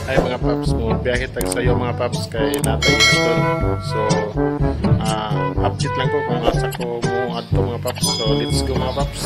Ay mga paps, mo biyahe tag sayo mga paps kay natay hatod. So update lang ko kung asa ko mo adto mga paps. So let's go mga paps.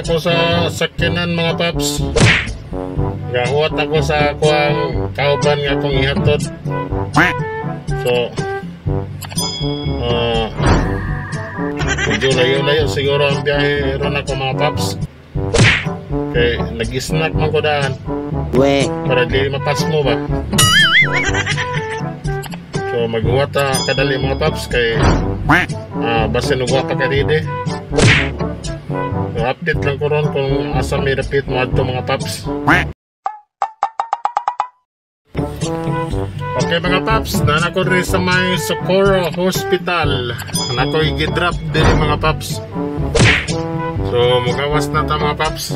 Ko sa sakyanan mga paps, gahuwat ako sa akuang kauban nga akong ihatod. So medyo layo-layo siguro ang biyahe ron ako mga paps, kay nag-snack man ko daan para di mapasmo ba. So maghuwat kadali mga paps kay basin ugwa pa kadide. So, update lang ko ron kung asa may repeat mo adto mga paps. Okay mga paps, nana ko rin sa may Socorro Hospital. Nana ko i-drop din mga paps. So mugawas na ta mga paps.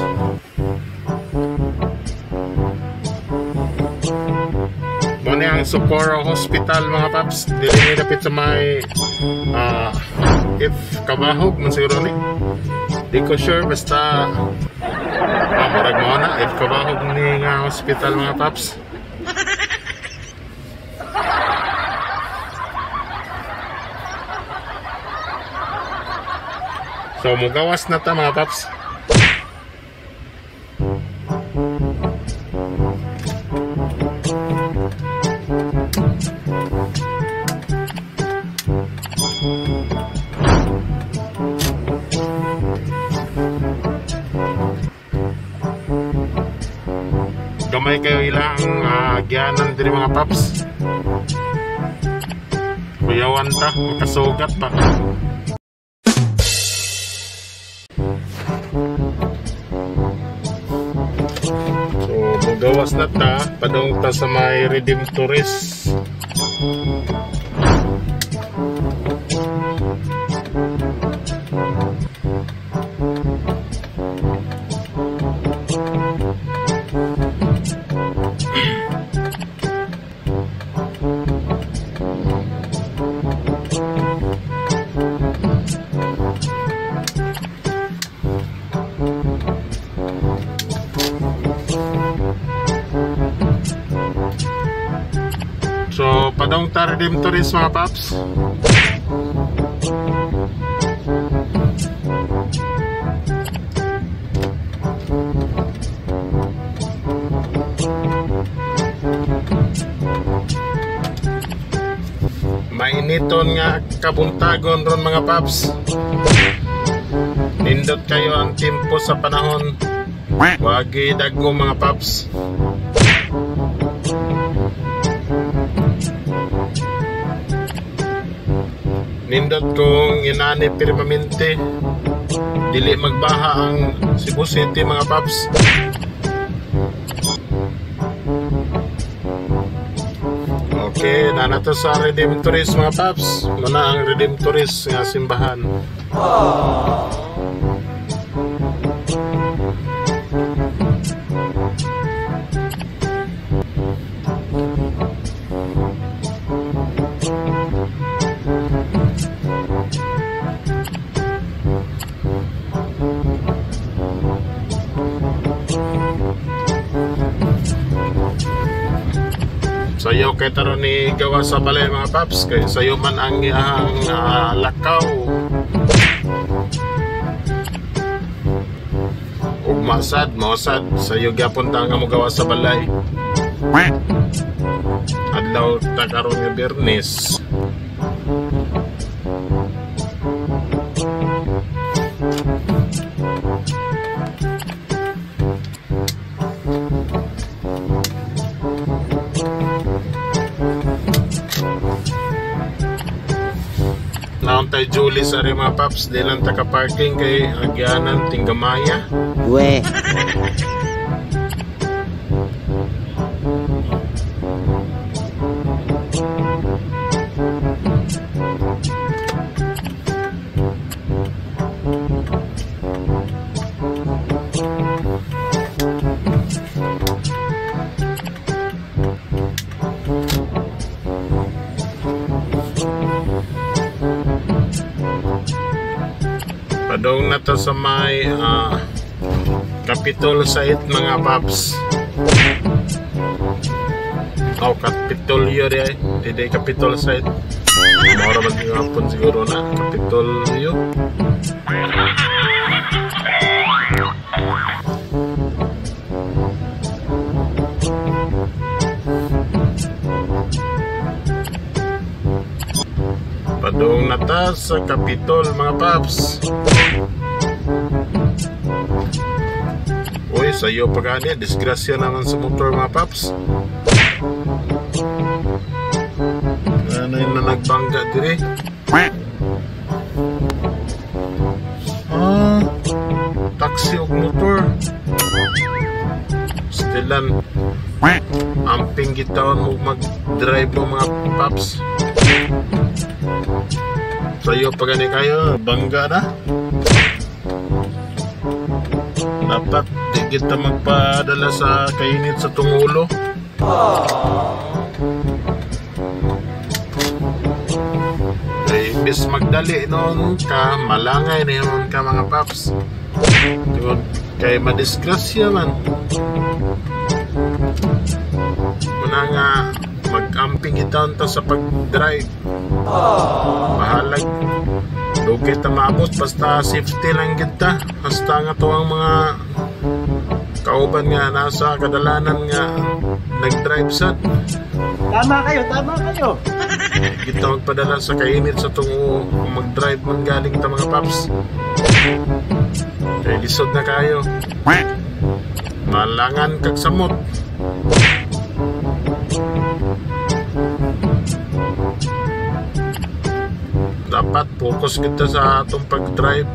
Muna ang Socorro Hospital mga paps. Dili ni dapit sa may if kabahog man siguro ni. Di ko sure, basta murag mo na if kabahog ni nga hospital mga paps. So mugawas na ta mga paps. Gamay kayo ilang agyanan diri mga paps. Kuyawan ta, makasugat pa. So mugawas na ta, padung ta sa may Redemptoris. So, padong ta Redemptoris mga paps. Mainiton nga kabuntagon ron mga paps. Nindot kayo ang tempo sa panahon. Wagi dagko mga paps. Nindot kung inani permanente, dili magbaha ang Cebu City mga paps. Okay, nanato sa Redemptoris mga paps. Muna ang Redemptoris nga simbahan. Sayo kay taron ni gawa sa balay mga paps, kay sayo man ang iyang lakaw. Ug masad, mausad, sayo gyapon ta nga mogawa sa balay. Adlaw ta karon nga Biyernes. Naon tayo Julie. Julius ari mga paps, di lang taka parking kay agyanan Tingamaya. We. Padong na to sa may Capitol site mga paps. Oh, Capitolio di ay. Di Capitol site. Mora ba yung hapon siguro na Capitolio. Padong na ta sa Capitol mga paps. Uy, sayo pa gani, disgrasya naman sa motor mga paps. Ano yun na nagbangga dire? Ah, taxi og motor. Stilan, amping gitawon mo mag-drive mo mga paps. Sayo pa gani kayo, bangga na. Dapat di kita magpadala sa kainit sa tungulo. Ay, imbes magdali noon ka, malangay na yun ka mga paps. Tungod kay madisgrasya man. Muna nga mag-amping itaon ta sa pag-drive. Bahalag dugay ta maabot, basta safety lang kita. Basta nga to ang mga kauban nga nasa kadalanan nga nag-drive sad. Tama kayo, tama kayo. Kita magpadala sa kainit sa tungo kung mag-drive man galing ta mga paps. Kay lisod na kayo. Malangan kag samot. Dapat focus kita sa atong pag-drive.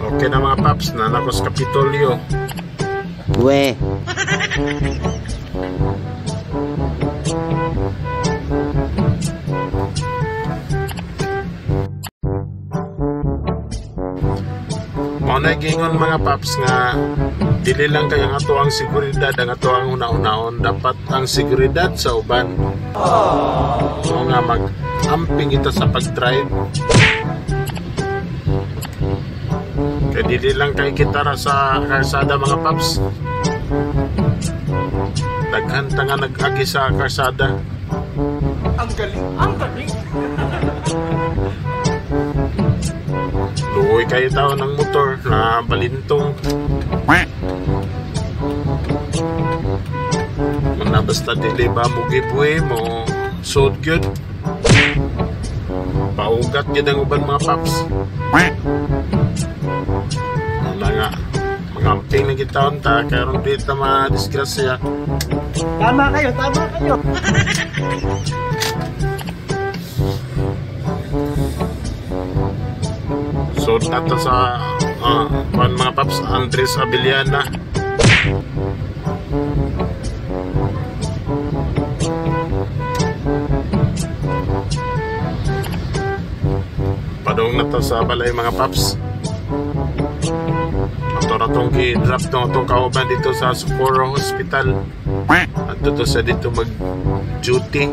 Okay na mga paps, nanakos Capitolio. We. Mao na gingon mga paps nga dili lang kay ang ato ang seguridad ang ato ang una-unahon, dapat ang seguridad sa uban. Mao nga mag-amping kita sa pag-drive. Kay dili lang kay kita ra sa karsada mga paps. Daghan ta nga nag-agi sa karsada. Ang galing, ang galing. Luoy kayo tao ng motor na balintong. Muna basta dili ba mo giveaway mo sod gyud. Paugat gyud ang uban mga paps. Wala nga magamping na gitaon ta karon di ta madisgrasya. Tama kayo, tama kayo. So nato sa kuan mga paps, Andres Abellana. Padong na to sa balay mga paps. Ato na tong gi-drop tong atong kauban dito sa Socorro Hospital. Adto to sa dito mag-duty.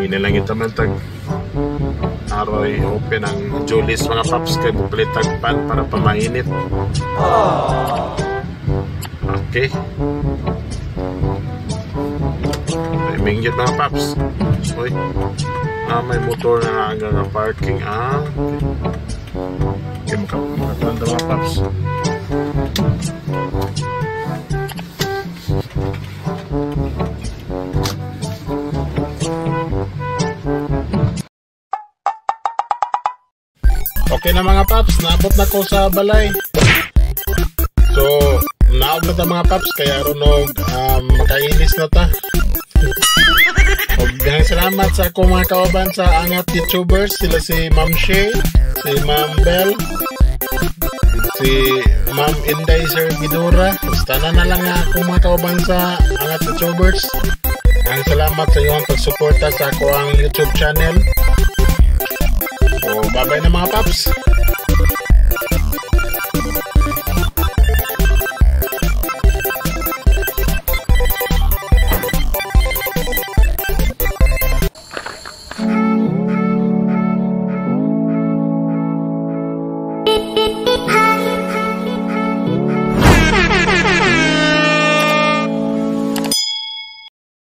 Hindi lang ito man tag aroy open ang Julie's mga paps kay mupalit tag pan para pamainit. Okay. Ay mingyot mga paps. Uy. Ah, may motor na hanggang ang parking. Ah. Okay, makakuan mga paps. Okay na mga paps, Naabot na ko sa balay. So, naog na ta, mga paps, kaya aron og makainis na ta. Og daghang salamat sa akong mga kauban sa Angat YouTubers, sila si Ma'am Shay, si Ma'am Bell, si Ma'am Inday Servidora. Basta na na lang nga akong mga kauban sa Angat YouTubers. Ang salamat sa inyong pagsuporta sa akoang YouTube channel. So, bye-bye na, mga paps.